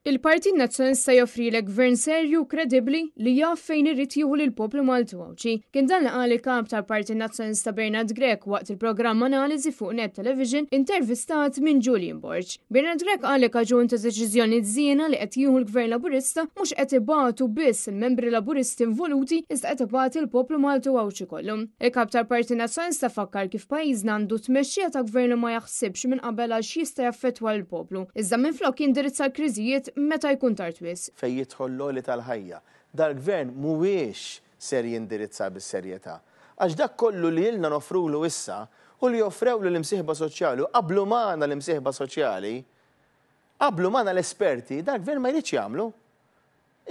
Il-Partit Nazzjonalista joffrilek gvern serju u kredibbli li jaf fejn irid jieħu lill-poplu Malti u Għawdxi. Kien dan li qal il-Kap tal-Partit Nazzjonalista Bernard Grech waqt il-programm Analiżi fuq Net Television intervistat minn Julian Borg. Bernard Grech qal li kaġun ta' deċiżjonijiet żiena li qed jieħu l-Gvern Laburista mhux qed ibatu biss il-membri Laburisti involuti iżda qed ibati l-poplu Malti u Għawdxi kollu. Il-Kap tal-Partit Nazzjonalista fakkar kif pajjiżna għandu tmexxija ta' gvern li ma jaħsibx minn qabel għal x'jista' jaffettwa lill-poplu, iżda minflok jindirizza l-kriżijiet meta jkun tard wisq. Fejn jidħol l-għoli tal-ħajja, dal-Gvern mhuwiex ser jindirizza bis-serjetà. Għax dak kollu li ilna noffrulu issa u li offrewlu l-imsieħba soċjali u qablu magħna l-imsieħba soċjali, qablu magħna l-esperti, dal-Gvern ma jridx jagħmlu.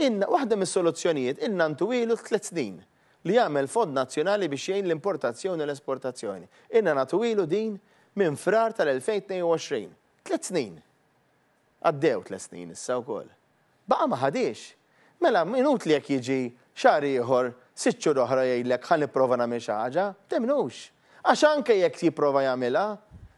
Ilna, waħda mis-soluzzjonijiet ilna ntuwilu tlett snin, li jagħmel fond nazzjonali biex jgħin l-importazzjoni u l-esportazzjoni. Ilna nagħtuhilu din minn Frar tal-2022. Tlett snin! Għaddew tlett snin issa wkoll. Baqa' ma ħadhiex. Mela inutli jekk jiġi xahar ieħor, sitt xhur oħra jgħidlek ħa nipprova nagħmel xi ħaġa. Temmnux. Għax anke jekk jipprova jagħmilha,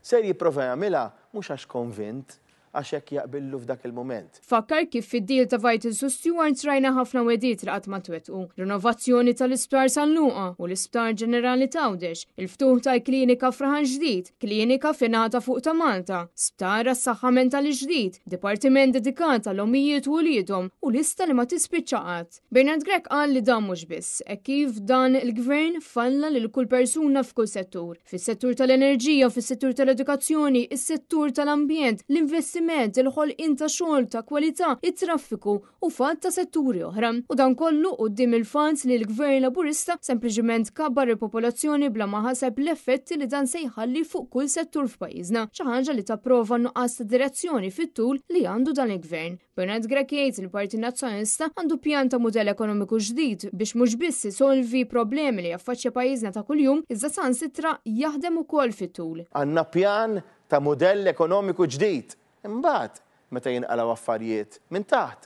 ser jipprova jagħmilha mhux għax konvint, għax hekk jaqbillu f'dak il-mument. Fakkar kif fid-deal ta' Vitals u Stewards rajna ħafna wegħdiet li qatt ma twettqu, rinovazzjoni tal-Isptar San Luqa u l-Isptar Ġenerali t'Għawdex, il-ftuħ tal-klinika f'Raħal Ġdid, klinika fin-naħa ta' fuq ta' Malta, sptar għas-saħħa mentali ġdid, dipartiment dedikat għal ommijiet u uliedhom u lista li ma tispiċċa qatt. Bernard Grech qal li dan mhux biss, hekk kif dan il-Gvern falla lil kull persuna f'kull settur, fis-settur tal-enerġija, fis-settur tal-edukazzjoni, is-settur tal-ambjent, l-investiment, il-ħolqien ta' xogħol ta' kwalità, it-traffiku u f'għadd ta' setturi oħra. U dan kollu quddiem il-fatt li l-Gvern Laburista sempliċiment kabbar il-popolazzjoni bla ma ħaseb l-effetti li dan se jħalli fuq kull settur f'pajjiżna, xi ħaġa li tapprova n-nuqqas ta' direzzjoni fit-tul li għandu dan il-Gvern. Bernard Grech jgħid li l-Partit Nazzjonalista għandu pjan ta' mudell ekonomiku ġdid biex mhux biss isolvi problemi li jaffaċċja pajjiżna ta' kuljum, iżda saħansitra jaħdem ukoll fit-tul. Għandna pjan ta' mudell ekonomiku ġdid. Imbagħad, meta jinqalgħu affarijiet minn taħt,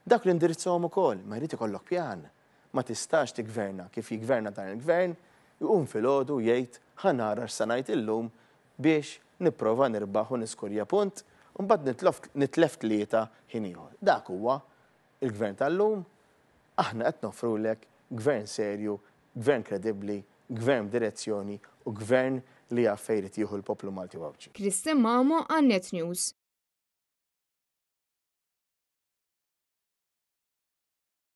dawk nindirizzahom ukoll, imma jrid ikollok pjan. Ma tistax tiggverna kif jiggverna dan il-Gvern, iqum filgħodu u jgħid ħa nara x'se ngħid illum biex nipprova nirbaħ u niskurja punt u mbagħad nitlef tlieta ħin ieħor. Dak huwa l-Gvern tal-lum. Aħna qed noffrulek Gvern serju, Gvern kredibbli, Gvern b'direzzjoni u Gvern li jaf fejn irid jieħu l-poplu Malti u Għawdxi. Kristen Mamo għal Net News.